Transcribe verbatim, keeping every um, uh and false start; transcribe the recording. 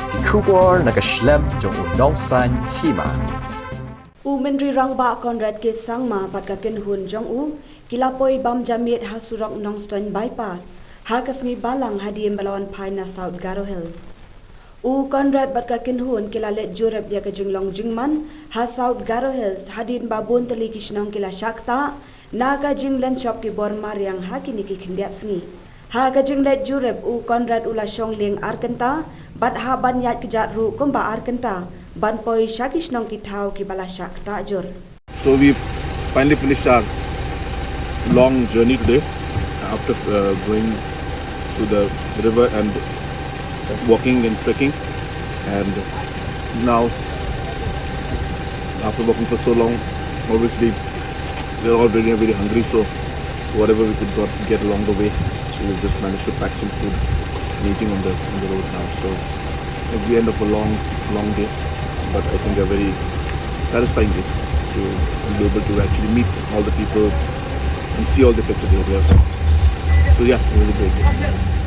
Ki khubor na ka shlem jong u Nongsaiñ Hima. U Myntri Rangbah Conrad K Sangma bad ka kynhun jong u ki la poi bam ja miet ha surok Nongstoiñ Bypass ha ka sngi Balang hadien ba la wan phai na South Garo Hills. U Conrad bad ka kynhun ki la leit jurip ïa ka jinglong jingman ha South Garo Hills hadien ba bun tylli ki shnong ki la shah ktah na ka jinglen shop ki bor mariang ha kine ki khyndiat sngi. Ha ka jingleit jurip u Conrad u la shong lieng ar kynta bad hap ban ïaid kjat ruh kumba ar kynta ban poi sha ki shnong ki thaw kiba la shah ktah jur. So we finally finished our long journey today after uh, going through the river and walking and trekking. And now, after walking for so long, obviously, we're all very, very hungry. So whatever we could got, get along the way, so we just managed to pack some food, waiting on the on the road now. So it's the end of a long, long day, but I think a very satisfying day to be able to actually meet all the people and see all the affected areas. So yeah, it was a great day.